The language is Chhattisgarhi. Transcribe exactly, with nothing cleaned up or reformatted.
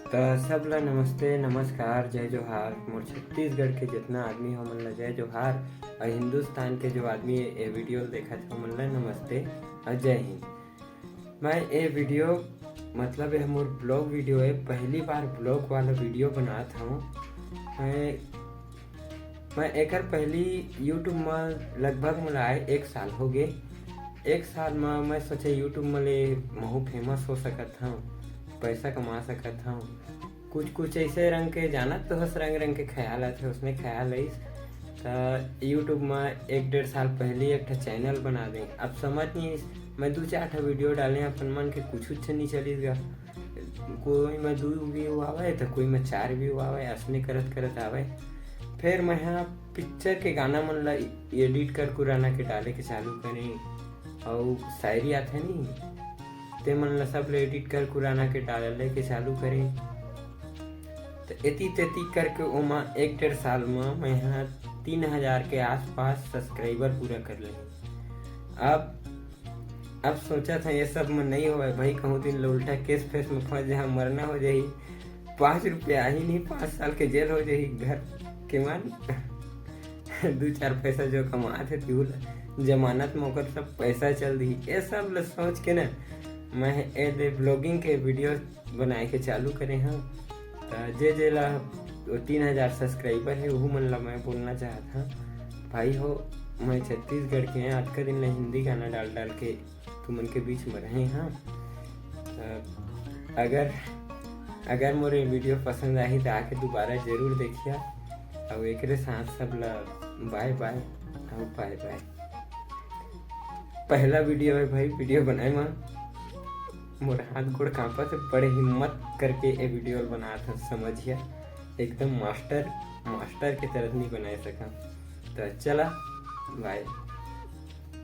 त सब ला नमस्ते, नमस्कार, जय जोहार। मोर छत्तीसगढ़ के जितना आदमी हो, मन ला जय जोहार। और हिंदुस्तान के जो आदमी ये वीडियो देखत हो, मन ला नमस्ते और जय हिंद। मैं ये वीडियो, मतलब ये मोर ब्लॉग वीडियो है, पहली बार ब्लॉग वाला वीडियो बनात हूँ। मैं मैं एकर पहली YouTube म लगभग मोला आए एक साल हो गे। एक साल म मैं सोचे YouTube म ले महू फेमस हो सकत हूँ, पैसा कमा सकत हूँ। कुछ कुछ ऐसे रंग के, जानत तो हस, रंग रंग के ख्याल आथे, उसने ख्याल आइस। त YouTube म एक डेढ़ साल पहली एक ठा चैनल बना दे। अब समझ नहीं आइस, मैं दू चार ठा वीडियो डाले, अपन मन के कुछ उच्च नहीं चलिस गा। कोई में दू व्यू आवे तो कोई में चार व्यू आवे, असने करत करत आवे। फिर मैं हा पिक्चर के गाना मन ला एडिट कर कुराना के डाले के चालू करें, और शायरी आथे नहीं, ते मन ला सब ले एडिट कर कुराना के डाले के चालू करें। तो एती तेती करके ओमा एक डेढ़ साल में मैं हा तीन हजार के आसपास सब्सक्राइबर पूरा कर ले। अब अब सोचा था ये सब में नहीं होवे भाई, कहूँ दिन लो उल्टा केस फेस में फंस जा, मरना हो जाही, पाँच रुपया आही नहीं, पाँच साल के जेल हो जाही, घर के मान दू चार पैसा जो कमात है तिहू ला जमानत में ओकर सब पैसा चल दी। ये सब ला सोच के ना मैं ए दे ब्लॉगिंग के वीडियो बनाए के चालू करे हाँ। त जे जे ला तीन हजार सब्सक्राइबर है, वहू मन ला मैं बोलना चाहत हाँ, भाई हो, मैं छत्तीसगढ़ के हैं, अतका दिन ले हिंदी गाना डाल डाल के तुमन के बीच में रहे हाँ। त अगर अगर मोर ये वीडियो पसंद आही तो आके दोबारा जरूर देखिया। और एकरे साथ सब ला बाय बाय और बाय बाय। पहला वीडियो है भाई, वीडियो बनाए मा मोर हाथ गोड़ कांपत है, बड़े हिम्मत करके ये वीडियो बनात हन, समझिया, एकदम मास्टर मास्टर के तरह नहीं बनाए सका। तो चला, बाय।